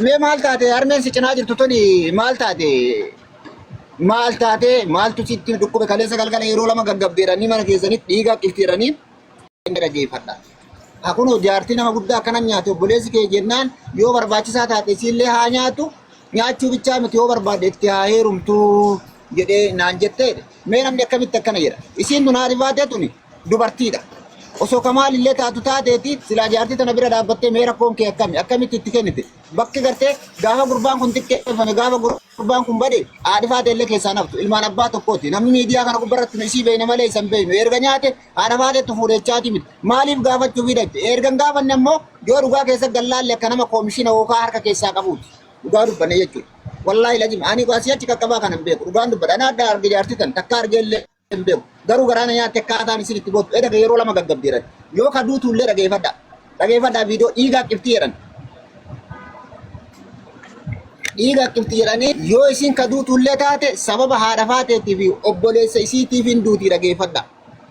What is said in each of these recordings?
Mee maal taate harmeen si cinaa jirtu tuni maal taate? Maal taate maaltu sitti dhukkube kaleessa galgala yeroo lama gaggabdeeranii mana keessanitti dhiiga qifteeranii inni dhaggeeffadha. Haa kunoo jaartii nama guddaa akkana nyaate obboleessi kee jennaan yoo barbaachisaa taate isiillee haa nyaatu nyaachuu bichaa miti yoo barbaadde itti haa heerumtu jedhee naan jettee mee namni akkamitti akkana jedha. Isiin tun haadhi baatee tuni dubartiidha. Osoo kamaal illee taatu taateeti silaa jaartii tana bira dhaabbattee mee rakkoon kee akkami akkamitti itti kennite bakki gartee gaafa gurbaan kun xiqqeeffame gaafa gurbaan kun bade haadhi faatee illee keessaa naftu ilmaan abbaa tokkooti namni miidiyaa kana gubbarratti nu isii beeyna malee isan beeynu erga nyaate haadha faateettu fuudhechaati miti maaliif gaafachuu fidatti erga hin gaafanne ammoo yoo dhugaa keessa gallaalle akka nama koomishina yookaan harka keessaa qabuuti dhugaa dubbanne jechuudha. Wallaahi lazim ani asii achi qaqqabaa kana hin beeku dhugaan dubbadha ana adda arge jaartii tan takka argee illee hin beeku. Garuu garaa na nyaatte akkaataan isin itti boottu. Edha yeroo lama gaggabdeeran. Yoo ka duutu illee dhageeffadha. Dhageeffadhaa viidiyoo dhiigaa qiftii jedhan. Dhiiga qifti jedhanii yoo isin ka duutu illee taate sababa haadha faateetii fi obboleessa isiitiif hin duutii dhageeffadha.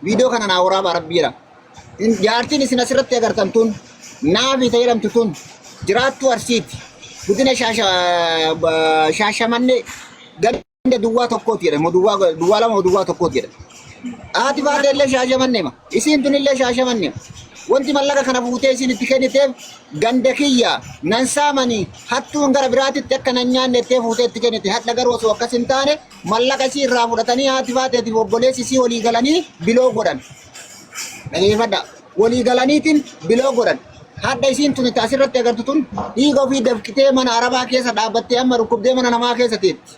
Viidiyoo kana naa waraabaa rabbii jedha. Jaartiin isin asirratti agartan tun naafi ta jedhamtu tun jiraattuu Arsiiti. Guddina Shaashamannee Ganda duwwaa tokkooti jedha. Moo duwwaa duwwaa lama moo duwwaa tokkooti jedha. Haati baatee illee shaashamanneema. Isiin tun illee shaashamanneema. Wanti mallaqa kana fuutee isiin itti kenniteef ganda kiyya nan saamanii hattuun gara biraatitti akka nan nyaanne ittee fuutee itti kennite. Hadha garuu osoo akkas hin taane mallaqa isii irraa fudhatanii haati baateetiif obboleessi isii walii galanii biloo godhan. Dhageeffadha. Walii galaniitiin biloo godhan. Hadha isiin tun itti asirratti agartu tun dhiiga ofii dafqitee mana arabaa keessa dhaabbattee amma dhukkubdee mana namaa keessa teetti.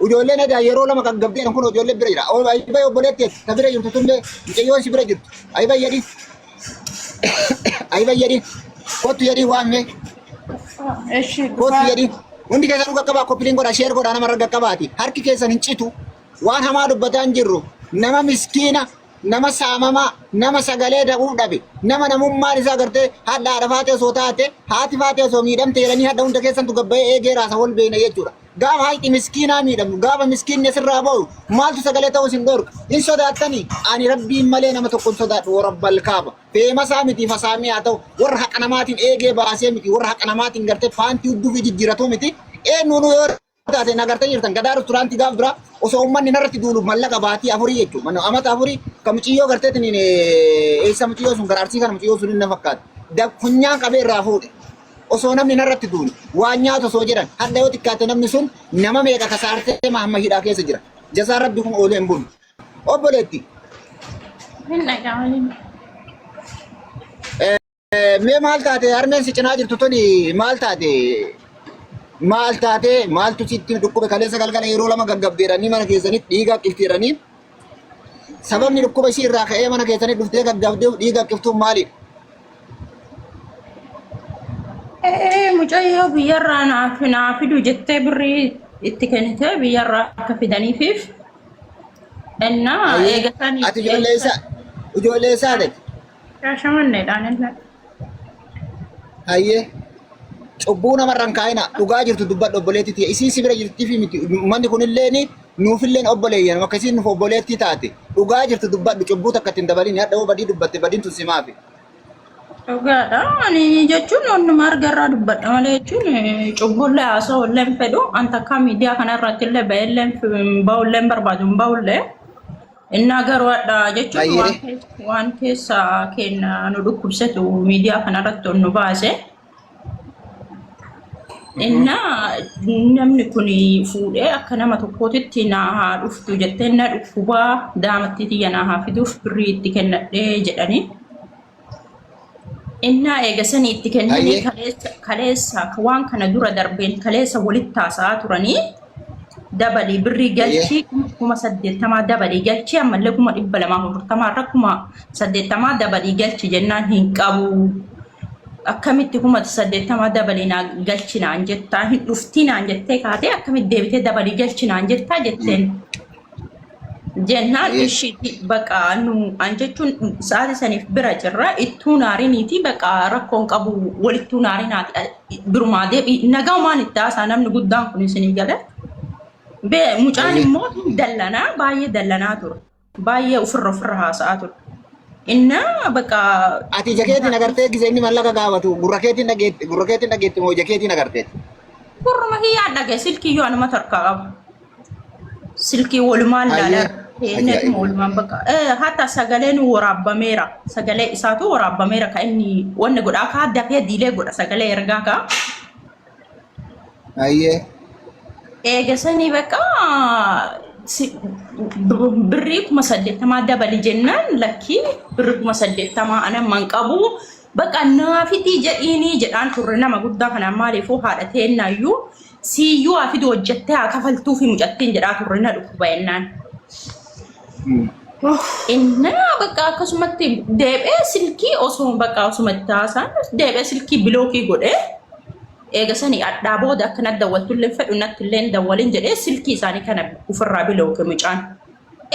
Ijoolleen edaa yeroo lama kan gabdeen kun ijoollee bira jira. Ayibay obboleetti ta bira jirtu tunne mucayyoon si bira jirtu. Ayibay jedhi. Ayibay jedhi. Kottu jedhi waan mee. Eshi Kottu dhufaa. jedhi. Hundi keessan dhuga qabaa koppiliin godha sheer godha nama irra qabaati. Harki keessan hin citu. Waan hamaa dubbataa hin jirru. Nama miskiina nama saamamaa, nama sagalee da'uu dhabe, nama namummaan isaa gartee hadha haadha faatee osoo taate, haati faatee osoo miidhamte jedhanii hadha hunda keessantu gabbayee eegee raasa wal beeyna jechuudha. Gaafa hayxi miskiinaa miidhamu, gaafa miskiinni asirraa ba'u, maaltu sagalee ta'uu isin dhorka? Hin sodaattanii? Ani rabbiin malee nama tokko hin sodaadhu warabbal kaaba. Feemasaa miti fasaamii haa ta'u, warra haqa namaatiin eegee baasee miti, warra haqa namaatiin gartee paantii hudduu fi jijjiiratuu miti. Eenyuunuu yoo taate na gartee jirtan gadaa resturaantii gaaf dura osoo uummanni narratti duulu mallaqa baatii afurii jechuudha. Mana amata afurii kan muciyyoo garteetiin eessa muciyyoo sun gara arsii kana muciyyoo sun na fakkaata. Funyaan qabee irraa fuudhe. Osoo namni narratti duulu waan nyaatu osoo jedhan hadha yoo xiqqaate namni sun nama meeqa kasaartee mahamma hidhaa keessa jira. Jasaan rabbi kun oolee hin bulu. Obboleetti. Hin dhaga'amu. Mee maal taate harmeen si cinaa jirtu tuni maal taate? Maal taate maaltu sitti dhukkube kaleessa galgala yeroo lama gaggabdeeranii mana keessanitti dhiiga qifteeranii sababni dhukkuba ishii irraa ka'ee mana keessanitti dhuftee gaggabdeef dhiiga qiftuun maalidha? Ee mucayyoo biyyarraa naaf naa fidu jettee birrii itti kennitee biyyarraa akka fidaniifiif ennaa Ayyee eega sanii ati ijoollee isaa ijoollee isaa ta'e. Shaashamanneedhaan inni. Hayyee. Cubbuu namarra hin kaa'ina. Dhugaa jirtu dubbadhu obboleettii tiyya. Isiin si bira jirtiifi miti. Manni kunilleen nuufilleen obboleeyyan. Akka isiin nuuf obboleettii taate. Dhugaa jirtu dubbadhu. Cubbuu takka ittiin dabalin. Hadha hoo badii dubbatte badiin tun simaafi. Dhugaadha. Ani jechuun onnuma argarraa dubbadha malee jechuun cubbullee haasa'u illee hin fedhu. An takkaa miidiyaa kanarratti illee ba'ellee ba'ullee hin barbaadu hin ba'ullee. Innaa garuu hadha jechuun Baay'ee. waan keessa keenya nu dhukkubsatu miidiyaa kanarratti ol nu baase. Innaa namni kun fuudhee akka nama tokkootitti naa haa dhuftu jettee na dhukkubaa daamattii tiyya naa haa fiduuf birrii itti kennadhee jedhanii. Innaa eega sanii itti kennanii Hayyee. kaleessa kaleessa waan kana dura darbeen kaleessa walitti haasa'aa turanii dabalii birrii Hayyee. galchii 80,000 dabalii galchii ammallee 240,000 irra 80,000 dabalii galchi jennaan hin qabu. Akkamitti 80,000 dabalii naa galchi naan jettaa hin dhuftii naan jettee kaatee akkamitti deebitee dabalii galchi naan jettaa jetteen. Jennaan Hayyee. ishii baqa nu an jechuun sa'aatii saniif bira jirra ittuu naariniiti baqa rakkoon qabu walittuu naarinaati birumaa deebi nagaumaan itti haasaa namni guddaan kun isinii gale. Bee mucaan Hayyee. immoo hin dallanaa baay'ee dallanaa ture baay'ee ofirra ofirra haasa'aa ture. Inna bakka Ati ija keetiin agartee gisee inni mallaqa gaafatu gurra keetiin dhageetti gurra keetiin dhageetti moo ija keetiin agarteeti? Gurruma kiyyaan dhagaye silkiyyuu anuma tarkaa qaba. Silkii walumaan Hayyee. ilaalaa Inneetuma Ajaa'iba. walumaan bakka hatta sagaleen waraabbameera. Sagalee isaatu waraabbameera kan inni wanni godhaa kaa dafee diilee godha sagalee ergaa kaa. Hayyee. Eegasanii bakka birrii 80,000 dabali jennaan lakkii birrii 80,000 ana man qabu bakka naafitii jedhiinii jedhaan turre nama guddaa kanaan maaliifuu haadha teennaayyuu siiyyuu haa fidu hojjettee haa kafaltuufi mucattiin jedhaa turre na dhukkuba jennaan. Innaa bakka akkasumatti deebi'ee silkii osoo bakka osuma itti haasa'an deebi'ee silkii bilookii godhee eega sanii adhaa booda akka natti dawwaltullee fedhu natti illee hin dawwalin jedhee silkii isaanii kana ofirraa bilooke mucaan.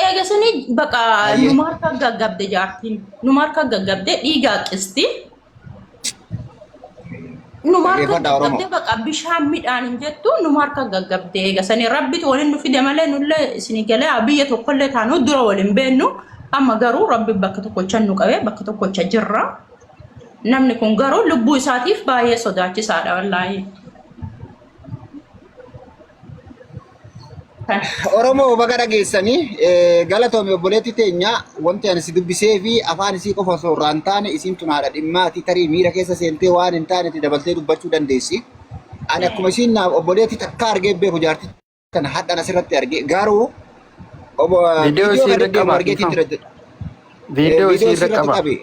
Eega sanii bakka Hayyee. numa harka gaggabde jaartiin numa harka gaggabde dhiiga haqqisti. Numa harka Dhaggeeffadhaa Oromoo. gaggabdee baqa bishaan midhaan hin jettu numa harka gaggabdee eega sanii rabbitu waliin nu fide malee nullee isinii galee biyya tokkollee taanu dura waliin beennu amma garuu rabbi bakka tokkocha nu qabee bakka tokkocha jirra. Namni kun garuu lubbuu isaatiif baay'ee sodaachisaadha wallaahi. Kan Oromoo baga dhageessanii galatoomi obboleetti teenya wanti ani si dubbisee fi afaan isii qofa osoo irraa hin taane isiin tun haadha dhimmaati tarii miira keessa seentee waan hin taanetti dabaltee dubbachuu dandeessi. Ani akkuma isiin naaf obboleetti takka argee beeku jaartii tana hadhaan asirratti arge garuu obbo Viidiyoo viidiyoo isii gadi irra deemu qaba argeetiin dhiifama. jira. Viidiyoo isii Viidiyoo irra sirratti qaba. qabi.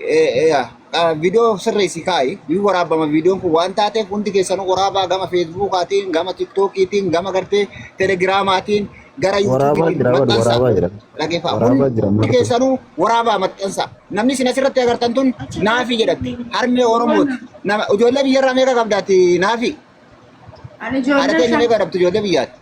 Viidiyoo sirreessi kaa'i. Ni waraabama viidiyoon kun waan taateef hundi keessanuu waraabaa gama feesbuukaatiin, gama tiktookiitiin, gama gartee telegiraamaatiin, gara Waraabaa yuutuubiitiin jira bari maxxansa. waraabaa jira. Dhageeffaa. Waraabaa jira Hundi marti. keessanuu waraabaa maxxansa. Namni isin asirratti agartan tun naafi jedhatti. Harmee Oromooti. Nama ijoollee biyyarraa meeqa qabdaati naafi? Ani Haadha ijoollee teenya shan meeqa qabdi ijoollee biyyaati?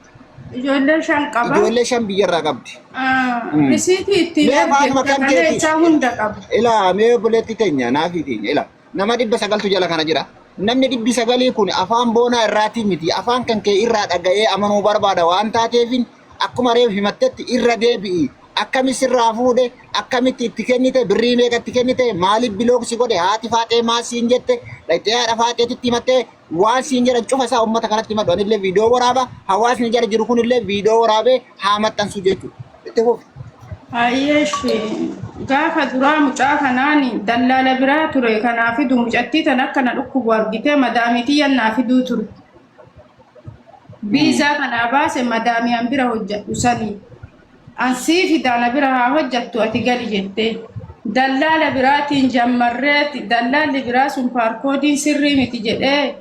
ijoollee shan qaba. Ijoollee shan biyyarraa qabdi. Ah, Risiitii ittiin Mee afaanuma erge kan sagalee keeti. isaa hunda qaba. Ilaa mee obboleetti teenya naafii teenya ilaa nama 900tu jala kana jira. Namni 900 kun afaan boonaa irraatii miti afaan kan kee irraa dhaga'ee amanuu barbaada waan taateefin akkuma reef himattetti irra deebi'i. Akkami sirraa fuudhe akkamitti itti kennite birrii meeqa itti kennite maaliif bilook si godhe haati faaxee maal siin jette dhaqxee haadha faaxeetitti himattee waan siin jedhan cufa isaa uummata kanatti himadhu anillee viidiyoo waraaba hawaasni jala jiru kunillee viidiyoo waraabee haa maxxansu jechuudha. Itti fufi. Hayyeeshi gaafa duraa mucaa kanaan dallaala biraa ture kanaa fidu mucattii tan akka na dhukkubu argitee madaamii tiyyan naa fiduu ture. Biizaa kanaa baase madaamii an bira hojjedhu sanii. An sii fidaa na bira haa hojjattu ati gali jettee. Dallaala biraatiin jammarreeti dallaalli biraa sun paarkoodiin sirrii miti jedhee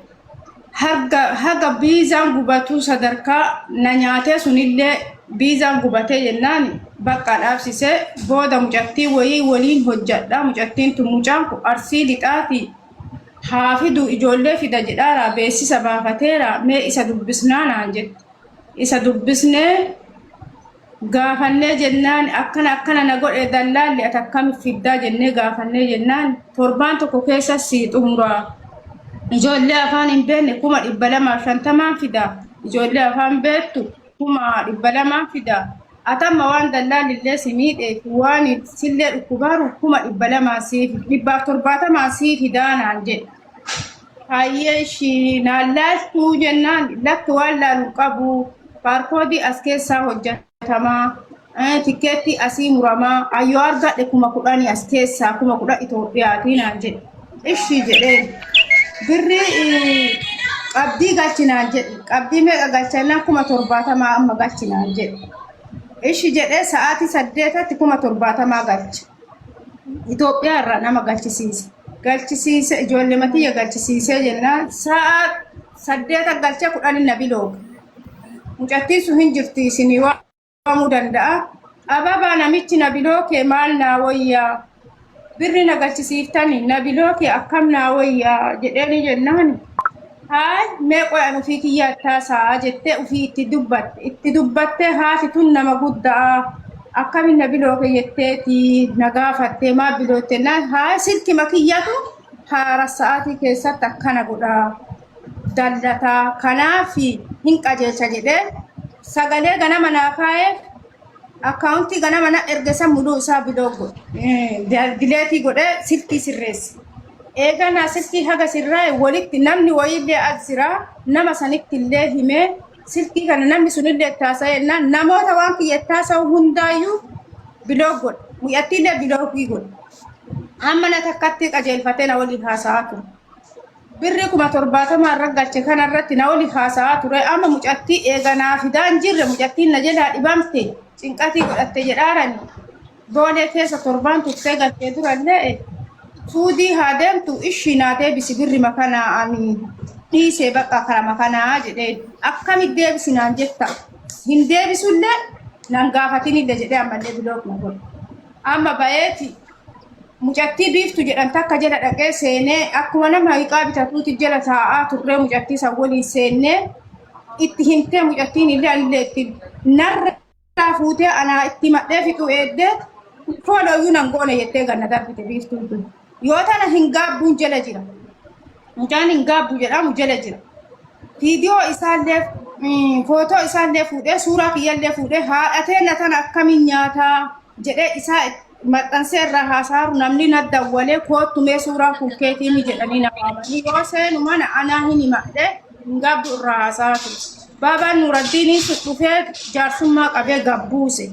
haga haga biizaan gubatuu sadarkaa na nyaatee sunillee biizaan gubatee jennaan bakka dhaabsisee booda mucattii wayii waliin hojjadha mucattiin tun mucaan kun arsii lixaati haa fidu ijoollee fida jedhaaraa beeksisa baafateera mee isa dubbisnaa naan jette. Isa dubbisnee gaafannee jennaan akkana akkana na godhe dallaalli ati akkami fiddaa jennee gaafannee jennaan torbaan tokko keessa sii xumuraa. Ijoollee afaan hin beekne 250,000n fida. Ijoollee afaan beektu 200,000n fida. Atamma waan dallaalli illee si miidheef waan sillee dhukkubaaru 200,000 sii 170 sii fidaa naan jedhe. Hayyee ishii naan laaltuu jennaan lakki waan laalu hin qabu. Baarkoodii as keessaa hojjetamaa. Tikkeettii asii muramaa. Ayyoo argadhe 10,000 as keessaa 10,000 Itoophiyaatii naan jedhe. Ishii jedheen. Birrii qabdii galchi naan jedhe. Qabdii meeqa galchannaan 70,000 amma galchi naan jedhe. Ishi jedhee sa'aatii 8tti 70,000 galche. Itoophiyaa irraa nama galchisiise. Galchisiise ijoollee matiyya galchisiisee jennaan sa'a 8 galchee 10 na bilooga. Mucattiin sun hin jirti isinii waamuu danda'a. Ababaa namichi na bilookee maal naa wayyaa? Birri na galchisiiftani na bilookee akkam naa wayyaa jedheeni jennaan. Haay mee qoy an ufii kiyyaa taasaa jettee ufii itti dubbatte. Itti dubbattee haati tun nama guddaa akkamin na bilooke jetteeti na gaafattee maa bilootte naan haay silkima kiyyatu haara sa'aatii keessatti akkana godhaa dallataa kanaaf hin qajeelcha jedhee sagalee ganama naa kaa'eef. Akkaawuntii ganama na erge san muluu isaa block godhe. Delete godhee silkii sirreesse. Eeganaa silkii haga sirraa'e walitti namni wayiillee as jira nama sanitti illee himee silkii kana namni sunillee itti haasa'e jennaan namoota waan kiyya itti haasa'u hundaayyuu block godhe. Mucattiillee block godhe. Amma na takkatti qajeelfatee na waliin haasa'aa ture. Birrii 70,000 irra galche kana irratti na waliin haasa'aa ture. Amma mucattii eega naa fidaa hin jirre mucattiin na jalaa dhibamte cinqatii godhatte jedhaarani. Boolee keessa torbaan turtee galtee durallee suudii haa deemtu ishii naa deebisi birrima kana ani dhiisee bakka karama kanaa jedhee akkamitti deebisi naan jetta hin deebisullee nan gaafatinillee jedhee ammallee block na godhe. Amma bayeeti mucattii Biiftu jedhan takka jala dhaqee seenee akkuma nama hiqaa bitatuuti jala taa'aa turree mucattii san waliin seennee itti himtee mucattiin illee anillee itti narraa fuutee anaa itti madhee fixuu eeddee foolooyyuu nan goone jettee ganna darbite Biiftuun tun. Yoo tana hin gaabbuun jala jira. Mucaan hin gaabbu jedhamu jala jira. Viidiyoo isaallee footoo isaallee fuudhee suuraa kiyyallee fuudhee haadhatee na tana akkamiin nyaataa jedhee isaa maxxansee irraa haasaaru namni na dawwalee koottu mee suuraan kun keetiimi jedhanii na waamanii yoo seenu mana anaa hin himadhe hin gaabbu irraa haasaa ture. Baabaan Nuuraddiinii sun dhufee jaarsummaa qabee gabbuuse.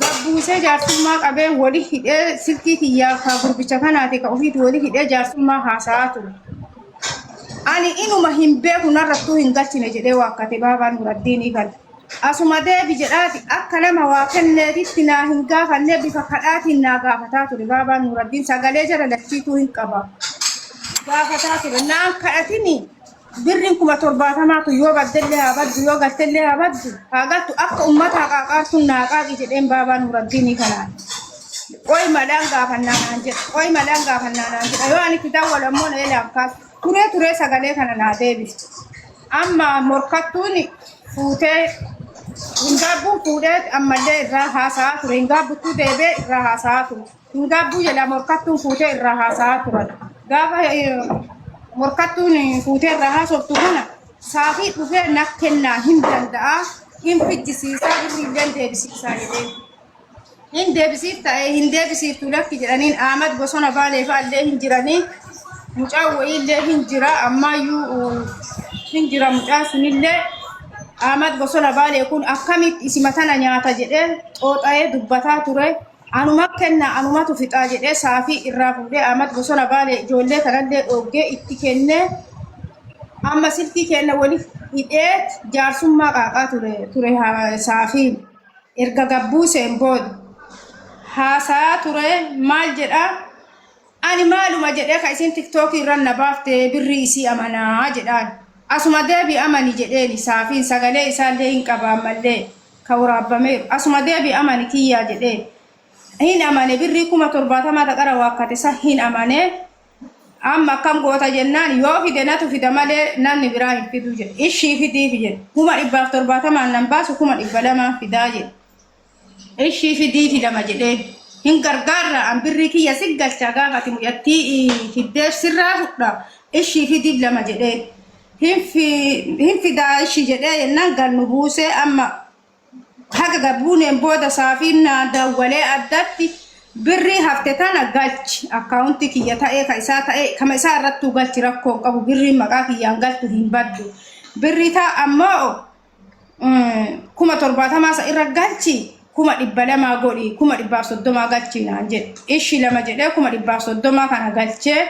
Gabbuusee jaarsummaa qabee wali hidhee silkii kiyyaa ka gurbicha kanaati ka ofiiti wali hidhee jaarsummaa haasa'aa ture. Ani inuma hin beeku narrattuu hin galchine jedhee waakkate Baabaan Nuuraddiinii kana. Asuma deebi jedhaati akka nama waa kenneetitti naa hin gaafannee bifa kadhaatiin naa gaafataa ture Baabaan Nuuraddiin sagalee jala lachiituu hin qaba. Gaafataa ture naan kadhatini birriin 70,000tu yoo baddellee haa baddu yoo galtellee haa baddu haa galtu akka ummata haqaaqaartuun naa qaaqi jedheen Baabaa Nuuraddiinii kanaan. Qoy malaan gaafannaa naan jedha. Qoy malaan gaafannaa naan jedha. Yoo ani itti dawwalu ammoo na elaan kaasu. Turee turee sagalee kana naa deebise. Amma morkattuun fuutee hin gaabbuun fuudhee ammallee irraa haasa'aa ture. Hin gaabbuttuu deebi'ee irraa haasa'aa ture. Hin gaabbuu jedha morkattuun fuutee irraa haasa'aa turan. Gaafa morkattuun fuutee irraa haasoftu kana saafii dhufee na kennaa hin danda'a. Hin fijjisiisaa birriillee deebisiisaa jedheen. Hin deebisiif ta'ee hin deebisiiftu lakki jedhaniin Ahmad bosona Baalee fa'allee hin jiranii mucaan wayiillee hin jira ammaayyuu hin jira mucaan sunillee Ahmad bosona Baalee kun akkamitti isima tana nyaata jedhee xooxa'ee dubbataa ture. Anuma kenna anumatu fixaa jedhee saafii irraa fuudhee Ahmad bosona Baalee ijoollee tanallee dhooggee itti kennee amma silkii kenna wali hidhee jaarsummaa qaaqaa ture ture saafiin. Erga gabbuuseen booda haasayaa ture maal jedha ani maaluma jedhee ka isin tiktookii irra na baafte birrii isii amanaa jedhaan asuma deebi amani jedheeni saafiin sagalee isaallee hin qaba ammallee ka waraabbameeru asuma deebi amani kiyyaa jedheen hin amane birrii 70,000 ta qara waakkate san hin amane. Amma akkam goota jennaan yoo fide natu fida malee namni biraa hin fidu jedhe. Ishii fidiif jedhe. 170,000n nan baasu 200,000n fidaa jedhe. Ishii fidiifi lama jedhee. Hin gargaarra an birrii kiyya si galcha gaafa ati mucattii fiddee sirraa fudha. Ishii fidiif lama jedhee. Hin fidaa ishii jedhee jennaan gannu buusee amma Haga gad buuneen booda saafiin naa dawwalee addatti birrii hafte tana galchi akkaawuntii kiyya ta'ee ka isaa ta'ee kama isaa irrattuu galchi rakkoo hin qabu birriin maqaa kiyyaan galtu hin baddu birrii taa ammoo 70,000 isa irra galchi 200,000 godhi 130,000 galchi naan jedhe ishi lama jedhee 130,000 kana galchee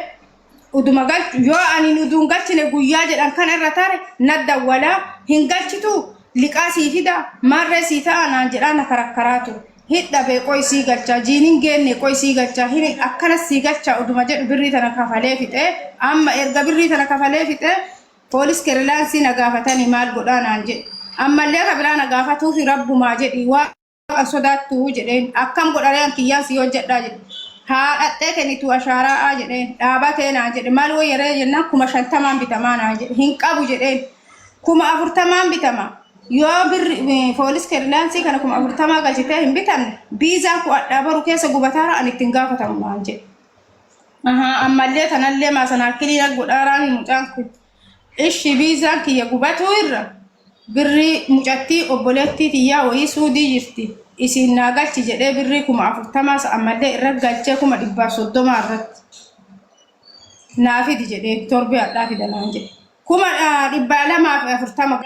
Uduma galchu yoo ani uduun galchine guyyaa jedhan kana irra tare na dawwala hin galchitu liqaa sii fida maarree sii ta'a naan jedhaa na karakkaraa ture. Hidha bee qoy sii galchaa jiinin geenne qoy sii galchaa hin akkanas sii galchaa uduma jedhu birrii tana kafalee fixee amma erga birrii tana kafalee fixee poolis kerilaansii na gaafatanii maal godhaa naan jedhe. Ammallee ka biraa na gaafatuufi rabbumaa jedhi waa Waaqa sodaattu jedheen akkam godharee an kiyyaan sii hojjedhaa jedhe haa dhaqxee kennitu ashaaraa'aa jedheen dhaabatee naa jedhe maal wayyaree jennaan 50,000n bitamaa naa jedhe hin qabu jedheen 40,000n bitama yoo birri poolis kerilaansii kana 40,000 galchitee hin bitamne biizaan ku adhaa baru keessa gubataara an ittiin gaafatamu naan jedhe. Ahaa ammallee tanallee maasanaakkilii godhaaraan mucaan kun. Ishi biizaan kiyya gubatuu irra birrii mucattii obboleettii tiyyaa wayii suudii jirti. Isiin naa galchi jedhee birrii 40,000 ammallee irra galchee 130,000 irratti. Naa fidi jedhee torbee hadhaa fida naan jedhe. 240,000 galchi amma.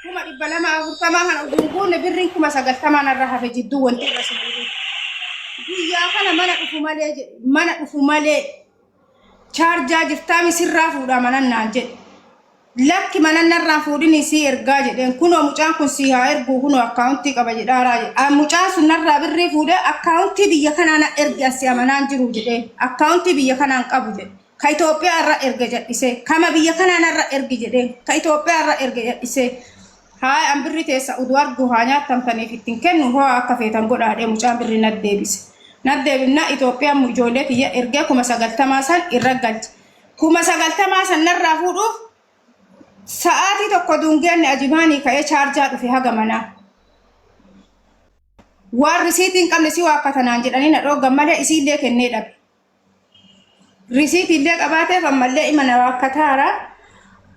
240,000 kana utuu hin guunne birriin 90,000 narra hafe jidduu wanti irra si bu'e. Guyyaa kana mana dhufu malee jedhe. Mana dhufu malee chaarjaa jirtaa misirraa fuudhaa manan naan jedhe. Lakki mana narraa fuudhinii sii ergaa jedheen kunoo mucaan kun sii haa erguu kunoo akkaawuntii qaba jedhaaraa jedhe. Ah, Mucaan sun narraa birrii fuudhee akkaawuntii biyya kanaa na ergi asi amanaan jiru jedhee akkaawuntii biyya kanaan qabu jedhe. Ka Itoophiyaa irra erga jedhisee kama biyya kanaa narra ergi jedheen ka Itoophiyaa irra erga jedhisee. Haay an birri teessa udu argu haa nyaattamtaniif ittiin kennu hoo akka feetan godhaadhee mucaan birri nat deebise. Nat deebifnaa Itoophiyaan ijoollee tiyya ergee 90,000 san irra galche. 90,000 san narraa fuudhuuf sa'aatii tokko dungeenni ajimaanii ka'ee chaarjaa dhufe haga manaa. Waan risiitii hin qabne si waakkatanaan jedhanii na dhooggan malee isiillee kennee dhabe. Risiitii illee qabaateef ammallee ima na waakkataara.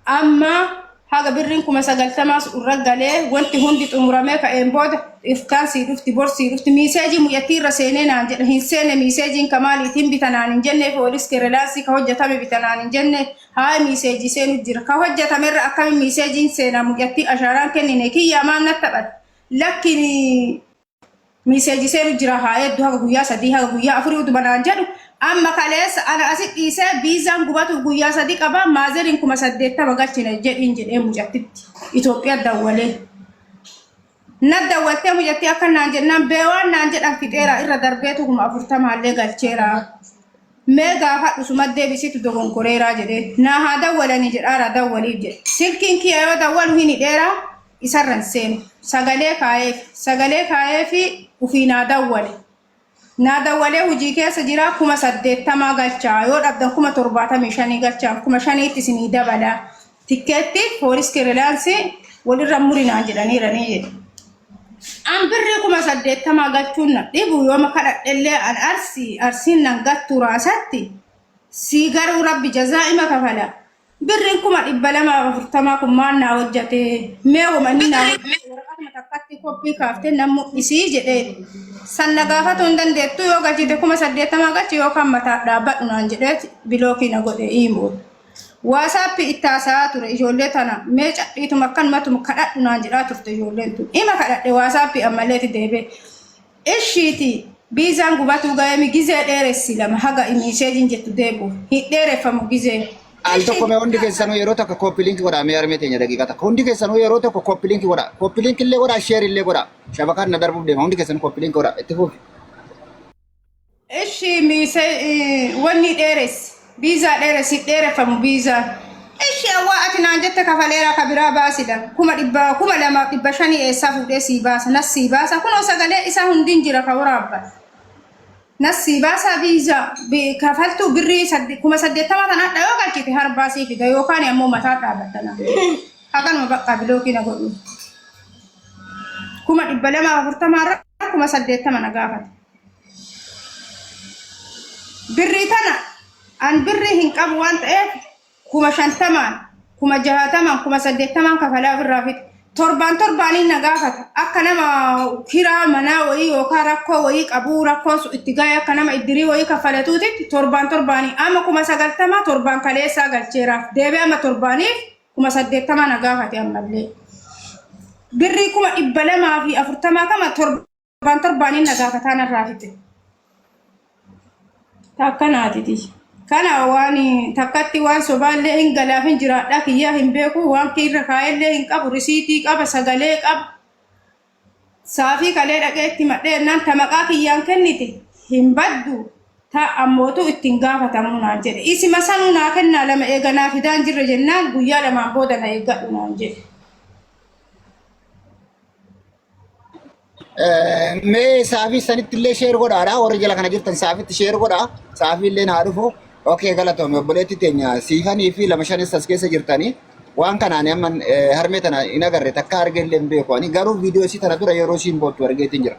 Amma haga birriin 90,000 irra galee wanti hundi xumuramee ka'een booda iftaan sii dhufti bor sii dhufti miiseejii mucattii irra seenee naan jedhe hin seene miiseejiin ka maaliitiin bita naan hin jenne poolis kerelaansii ka hojjetame bita naan hin jenne haa miiseejii seenu jira ka hojjetame irra akkami miiseejiin seenaa mucattii ashaaraan kennine kiyyaa maal natti taphate lakki Miseeji seenu jira haa eeddu haga guyyaa 3 haga guyyaa 4 utuma naan jedhu amma kaleessa ana asi dhiisee viizaan gubatuuf guyyaa 3 qaba maazeriin 80,000 galchine jedhiin jedhee mucattitti Itoophiyaa dawwalee. Na dawwaltee mucattii akka naan jennaan beewaan naan jedhan fixeera irra darbeetu 40,000 illee galcheera. Mee gaafadhu suma deebisitu dogongoreeraa jedhee naa haa dawwalanii jedhaara dawwaliif jedhe. Silkiin kiyya yoo dawwalu hin hidheeraa isarra hin seenu. Sagalee kaayeef sagalee kaayeefi ufii naa dawwale. Naa dawwalee hojii keessa jira 80,000 galchaa yoo dhabdan 75,000 galchaa 5,000tti isinii dabalaa. Tikkeetti poolis kirilaansii walirra murinaan jedhaniiranii jedhe. An birrii 80,000 galchuun na dhibu yooma kadhadhellee an arsii arsiin nan gattu raasatti sii garuu rabbi jazaa ima kafala. Birriin 240,000 kun maal naa hojjate mee wama inni naa hojjate waraqatuma takkatti koppii kaaftee nan mul'isii jedhee san na gaafatuu hin dandeettu yoo galchite 80,000 galchi yookaan mataa dhaabbadhu naan jedhee bilookii na godhe iimoo. Waasaappii itti haasa'aa ture ijoollee tana mee cadhiituma akkanumatuma kadhadhu naan jedhaa turte ijoolleen tun. Ima kadhadhe waasaappii ammallee itti deebi'e. Ishiiti biizaan gubatuu ga'eemi gizee dheeressi lama haga miiseejiin jettu deebi'u hin dheereffamu gizeen. Al tokko mee hundi keessanuu yeroo takka copy link godhaa mee harmee teenya daqiiqaa takka hundi keessanuu yeroo tokko copy link godhaa copy link illee godhaa share illee godhaa shabakaan na darbuuf deema hundi keessanuu copy link godhaa itti fufi. Ishi miise wanni dheeressi biizaa dheeressi hin dheereffamu biizaan. Ishi awwaa ati naan jette kafaleera ka biraa baasidha 200,500 eessaa fuudhee sii baasa nas sii baasa kunoo sagalee isaa hundiin jira ka waraabba. Nas sii baasaa biizaa kafaltuu birrii 80,000 tan hadha yoo galchite harbaa sii fida yookaan ammoo mataa dhaabatta naan. Haganuma bakka bilookii na godhu. 240,000 irra 80,000 na gaafate. Birrii tana an birrii hin qabu waan ta'eef 50,000n, 60,000n, 80,000n kafalaa ofirraa fixe. Torbaan torbaaniin na gaafata. Akka nama kiraa manaa wayii yookaan rakkoo wayii qabuu rakkoon sun itti ga'e akka nama iddirii wayii kaffalatuutitti torbaan torbaanii amma 90,000 torbaan kaleessaa galcheeraaf. Deebi'ee amma torbaaniif 80,000 na gaafate ammallee. Birrii 240,000 kama torbaan torbaaniin na gaafataa narraa fixe. Takkanaatiti. Kana waan takkatti waan sobaallee hin galaaf hin jiraadhaa kiyyaa hin beeku waan irra kaa'ellee hin qabu risiitii qaba sagalee qaba. Saafii kalee dhaqee itti madhee jennaan ta maqaa kiyyaan kennite hin baddu ta ammootu ittiin gaafatamuu naan jedhe. Isima sanuu naa kennaa lama eega naa fidaan jirre jennaan guyyaa lamaan booda na eeggadhu naan jedhe. Mee saafii sanitti illee sheer godhaadha. Warri jala kana jirtan saafitti sheer godhaa. Saafii illee naa dhufu. Okee galatoome obboleetti teenya siifanii fi lama shanis as keessa jirtanii. Waan kanaan amma harmee tana hin agarre takka argee illee hin beeku. Ani garuu viidiyoo isii tana dura yeroo isiin boottu argeetiin jira.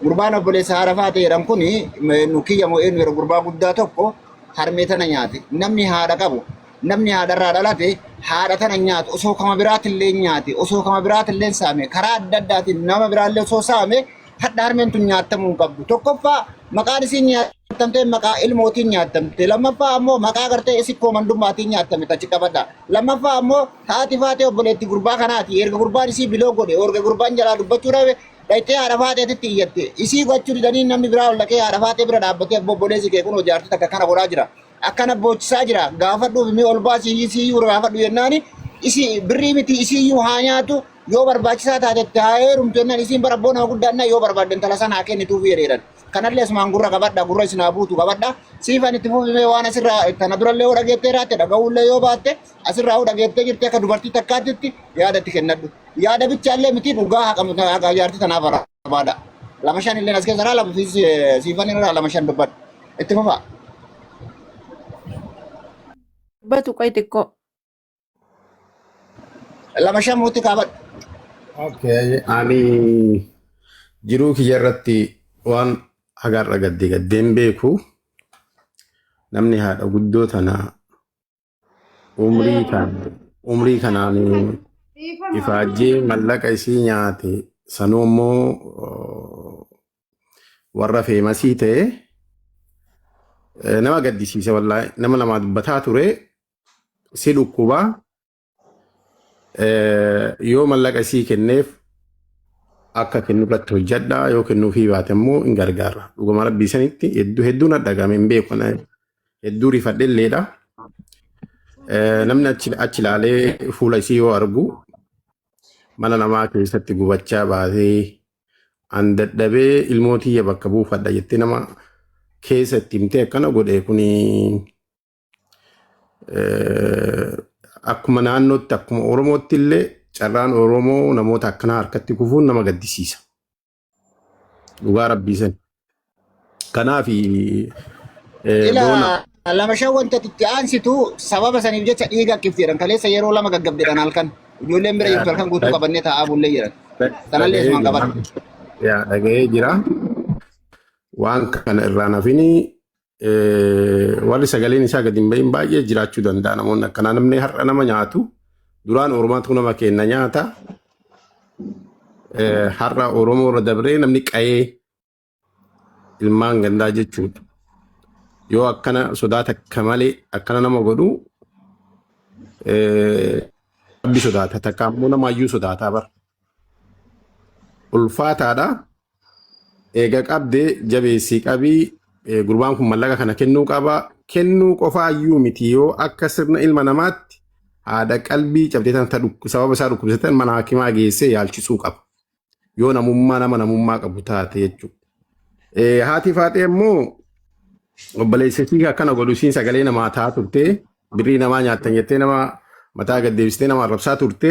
Gurbaan obboleessa haarafaa ta'e jedhan kuni nu kiyya moo eenyu yeroo gurbaa guddaa tokko harmee tana nyaate. Namni haadha qabu Namni haadharraa dhalate haadha tana nyaatu osoo kama biraatillee nyaate osoo kama biraatillee saame karaa adda addaatiin nama biraallee osoo saame Hadha harmeen tun nyaattamuu hin qabdu. Tokkoffaa maqaan isiin nyaattamte maqaa ilmootiin nyaattamte. Lammaffaa ammoo maqaa gartee isikkoo mandummaatiin nyaattame tachi qabadha. Lammaffaa ammoo haati faatee obboleetti gurbaa kanaati. Erga gurbaan isii biloo godhe, erga gurbaan jalaa dubbachuu dhabe dhayxee haadha faateetitti iyyatte. Isii gochuu didanii namni biraa ol dhaqee haadha faatee bira dhaabbatee abboo obboleessi kee kunoo jaartii takka kana godhaa jira. Akkana boochisaa jira. Gaafadhuuf mee ol baasii isii iyyuu gaafadhu jennaani isii birrii miti isii iyyuu haa nyaatu yoo barbaachisaa taate itti haa heerumtu jennaan isiin bara abboo nama guddaa yoo barbaadde intala sana haa kennituuf jedheedhan. Kanallee asumaan gurra qabadha gurra isin haa buutu qabadha. Siifan itti fufi mee waan asirraa tana durallee yoo dhageettee raatte dhaga'uullee yoo baatte asirraa yoo dhageettee jirte akka dubartii takkaatitti yaada itti kennadhu. Yaada bichaallee miti dhugaa haqa jaartii tanaaf barbaada. Lama shan illee as keessa irraa lama siifan irraa lama shan dubbadhu. Itti fufaa. Dubbatu qoy xiqqoo. Lama shan muutti kaabadhu. Okay, ani jiruu kiyya irratti waan hagarra gadde gaddeen beeku namni haadha guddoo tana umrii kan umrii kanaan Dhiifama. ifaajjee mallaqa isii nyaate sanuu immoo warra feemasii ta'e nama gaddisiise wallaahi nama namaa dubbataa ture si dhukkubaa yoo mallaqa isii kenneef akka kennu irratti hojjedha yoo kennuufii baate immoo hin gargaara dhuguma rabbii sanitti hedduu hedduu na dhagahame hin beeku hedduu rifadhe illeedha. Namni achi achi ilaalee fuula isii yoo argu mana namaa keessatti gubachaa baatee an dadhabee ilmoo tiyya bakka buufadha jettee nama keessa itti himtee akkana godhe kuni akkuma naannootti akkuma Oromootti illee carraan Oromoo namoota akkanaa harkatti kufuun nama gaddisiisa. Dhugaa rabbii san. Kanaaf Ila boona lama shan wanta itti aansitu sababa saniif jecha dhiiga akkifti jedhan kaleessa yeroo lama gaggabdeedhaan halkan ijoolleen bira jirtu halkan guutuu qabannee taa'aa bullee jedhan. Sanallee dhaga'ee asumaan jira. qabadhu. Yaa dhaga'ee jira. Waan kana irraa nafini warri sagaleen isaa gadi hin bahin baay'ee jiraachuu danda'a namoonni akkanaa namni har'a nama nyaatu duraan Oromaatu nama kenna nyaata har'a Oromoo irra dabree namni qa'ee ilmaan gandaa jechuudha. Yoo akkana sodaa takka malee akkana nama godhu rabbi sodaata takka ammoo namaayyuu sodaataa bara. Ulfaataadha. Eega qabde jabeessii qabii gurbaan kun mallaqa kana kennuu qaba. Kennuu qofaayyuu miti yoo akka sirna ilma namaatti haadha qalbii cabdee tan sababa isaa dhukkubsatan mana hakimaa geessee yaalchisuu qaba. Yoo namummaa nama namummaa qabu taate jechuudha. Haati faaxee immoo obboleessa ishii akkana godhu isiin sagalee namaa ta'aa turte birrii namaa nyaattan jettee nama mataa gad deebistee nama arrabsaa turte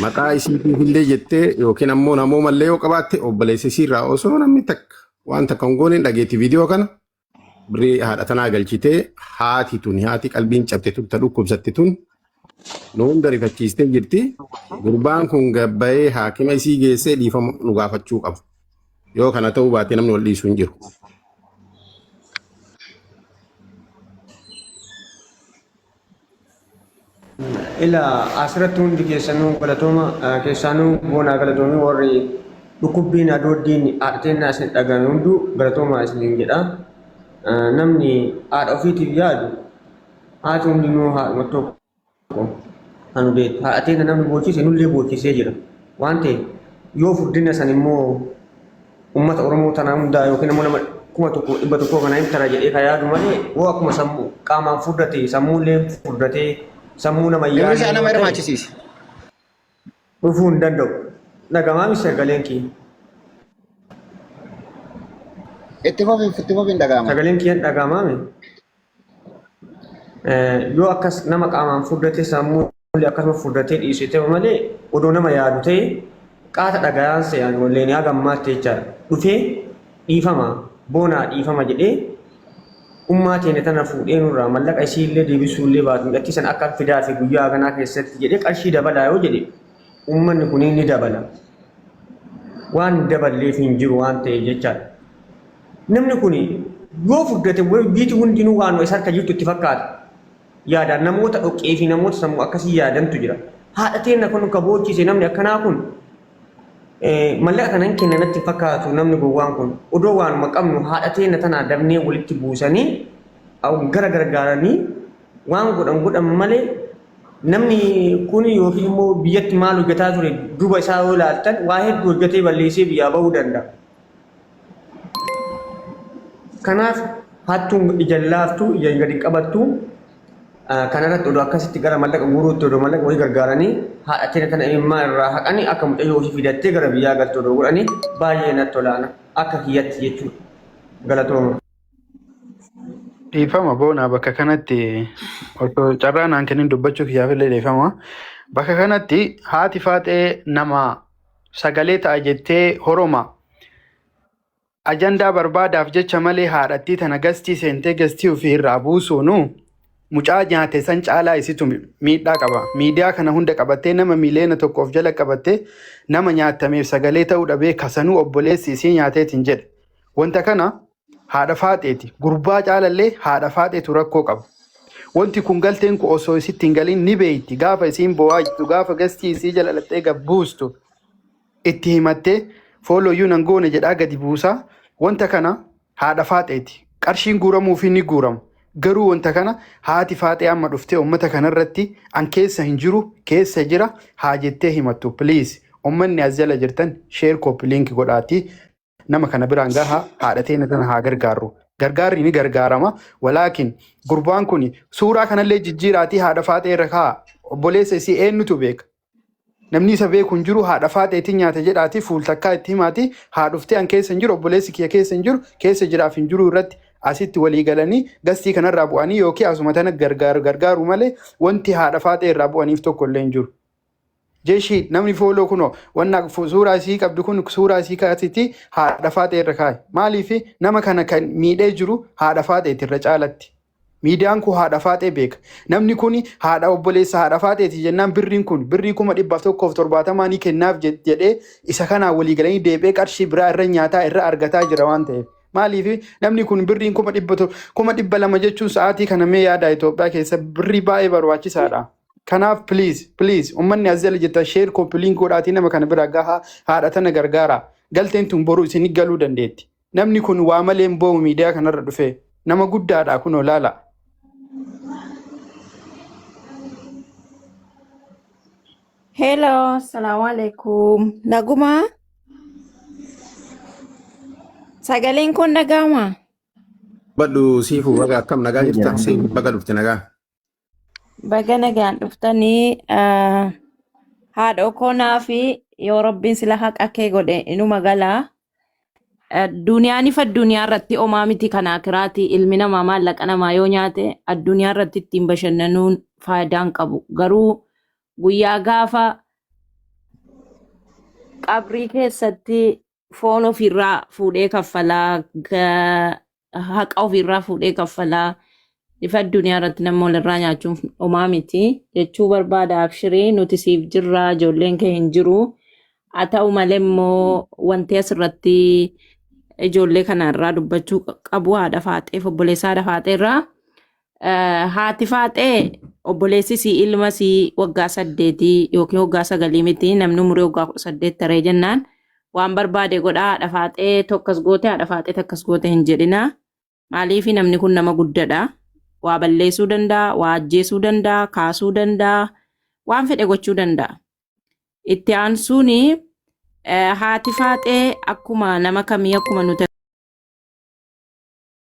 maqaa isiitiif illee jettee yookiin ammoo namoomallee yoo qabaatte obboleessa isii irraa osoo namni takka waan takka hin goone dhageetti viidiyoo kana birrii haadha tanaa galchitee haati tun haati qalbiin cabte tun ta dhukkubsatte tun nu hunda rifachiistee jirti. Gurbaan kun gabbayee haakima isii geessee dhiifama nu gaafachuu qaba. Yoo kana ta'uu baate namni wal dhiisu hin jiru. Ila asirratti hundi keessanuu galatooma keessaanuu boonaa galatoomii warri dhukkubbiin adooddiin haadha teennaa isin dhagahame hunduu galatooma isiniin jedha. Namni haadha ofiitiif yaadu haati hundinuu haadhuma tokko kan beektu. Haadha teenna namni boochise nullee boochisee jira. Waan ta'eef yoo furdina san immoo ummata Oromoo tana hundaa yookiin immoo nama 1100 kana hin tara jedhee ka yaadu malee woo akkuma sammuu qaamaan furdate sammuullee furdatee sammuu nama hin Yeroo yaadne isaa nama yoo ta'e hirmaachisiisi. dhufuu hin danda'u. Dhagamaami sagaleen kiyya. Itti fufi itti fufi hin dhaga'ama. Sagaleen kiyya dhagamaami. Yoo akkas nama qaamaan furdate sammuullee akkasuma furdatee dhiise ta'e malee odoo nama yaadu ta'e qaata dhagayaan se'an walleen haga ammaatti jechaadha. Dhufee dhiifama boonaa dhiifama jedhee ummaa teenya tana fuudhee nurraa mallaqa isiillee deebisuullee baatu mucattii sana akka fidaa fi guyyaa haganaa keessatti jedhee qarshii dabalaa yoo jedhe ummanni kun ni dabala. Waan hin daballeef hin jiru waan ta'eef jechaadha. Namni kun yoo furdate biyyi hundinuu waanuma isa harka jirtu itti fakkaata. Yaadaan namoota dhoqqee fi namoota sammuu akkasii yaadantu jira. Haadha teenna kun ka boochise namni akkanaa kun Mallaqa kana hin kenna natti hin fakkaatu namni gowwaan kun. Odoo waanuma qabnu haadha teenna tana dabnee walitti buusanii gara gargaaranii waan godhan godhan malee namni kun yookiin immoo biyyatti maal hojjetaa ture duuba isaa yoo ilaaltan waa hedduu hojjetee balleessee biyyaa bahuu danda'a. Kanaaf hattuun ija hin laaftu, ija gadi hin qabattu. Kanarratti odoo akkasitti gara mallaqa guuruutti odoo mallaqa wayii gargaaranii haadha teenya tana imimmaan irraa haqanii akka mucayyoo ofii fidattee gara biyyaa galtu odoo godhanii baay'ee natti tolaana akka kiyyatti jechuudha. Galatooma. Dhiifama boonaa bakka kanatti osoo carraa naan kennin dubbachuu kiyyaaf illee dhiifama. Bakka kanatti haati faaxee nama sagalee ta'a jettee horoma Ajandaa barbaadaaf jecha malee haadhattii tana gastii seentee gastii ofii irraa buusuunu mucaa nyaate san caalaa isitu miidhaa qaba. Miidiyaa kana hunda qabattee nama miiliyoona tokko of jala qabattee nama nyaatameef sagalee ta'uu dhabee kasanuu obboleessi isii nyaateetiin jedhe. Wanta kana haadha faaxeeti. Gurbaa caalallee haadha faaxeetu rakkoo qaba. Wanti kun galteen kun osoo isitti hin galin ni beeyti. Gaafa isiin boo'aa jirtu gaafa gastii isii jala dhaqxee gad buustu itti himattee follow iyyuu nan goone jedhaa gadi buusaa wanta kana haadha faaxeeti. Qarshiin guuramuufi ni guurama. Garuu wanta kana haati faaxee amma dhuftee uummata kanarratti an keessa hin jiru keessa jira haa jettee himattu please uummanni as jala jirtan share copy link godhaatii nama kana biraan gahaa haadha teenya tana haa gargaarru. Gargaarri ni gargaarama. Walaakin gurbaan kun suuraa kanallee jijjiiraatii haadha faaxee irra kaa'a. Obboleessa isii eenyutu beeka? Namni isa beeku hin jiru haadha faaxeetiin nyaata jedhaatii fuul takkaa itti himaatii haa dhuftee an keessa hin jiru obboleessi kiyya keessa hin jiru keessa jiraaf hin jiru irratti asitti walii galanii gastii kanarraa bu'anii yookiin asuma tana gargaaru gargaaru malee wanti haadha faaxee irraa bu'aniif tokko illee hin jiru. Jeeshii namni fooloo kunoo wanna suuraa isii qabdu kun suuraa isii kaasiti haadha faaxee irra kaa'i. Maaliif nama kana kan miidhee jiru haadha faaxeeti irra caalatti. Miidiyaan kun haadha faaxee beeka. Namni kun haadha obboleessa haadha faaxeeti jennaan birriin kun birrii 170,000 ni kennaaf jedhee isa kanaan walii galanii deebi'ee qarshii biraa irra nyaataa irra argataa jira waan ta'eef. Maaliif namni kun birriin 200,000 jechuun sa'aatii kana mee yaada Itoophiyaa keessa birrii baay'ee barbaachisaadha. Kanaaf please please uummanni as jala jirtan share copy link godhaatii nama kana bira gahaa haadha tana gargaara. Galteen tun boruu isin galuu dandeetti. Namni kun waa malee hin boo'u miidiyaa kanarra dhufee. Nama guddaadha kunoo laala. Hello, assalamu alaikum. Naguma? Sagaleen kun dhaga'ama? Badhu siifuu baga akkam nagaa jirta? Baga dhufte nagaa. Baga nagaan dhuftanii ah, haadha koo fi yoo rabbiin sila haqa kee godhe inuma galaa. Duniyaan ifa addunyaa irratti omaa miti kan akiraati ilmi namaa maallaqa namaa yoo nyaate addunyaa irratti ittiin bashannanuun faayidaa hin qabu. Garuu guyyaa gaafa qabrii keessatti foon ofiirraa fuudhee kaffalaa haqa ofiirraa fuudhee kaffalaa ifa addunyaa irratti nama walirraa nyaachuun omaa miti jechuu barbaada abshirii nuti siif jirra ijoolleen kee hin jiru haa ta'u malee immoo wanti asirratti ijoollee kana irraa dubbachuu qabu haadha faaxeef obboleessa haadha faaxee irraa Haati faaxee obboleessi sii ilma sii waggaa saddeetii yookiin waggaa sagalii miti namni umurii waggaa 18 taree jennaan waan barbaade godhaa haadha faaxee tokkas goote haadha faaxee takkas goote hin jedhina. Maaliif namni kun nama guddadha. Waa balleessuu danda'a, waa ajjeesuu danda'a, kaasuu danda'a, waan fedhe gochuu danda'a. Itti aansuun haati faaxee akkuma nama kamii akkuma nuti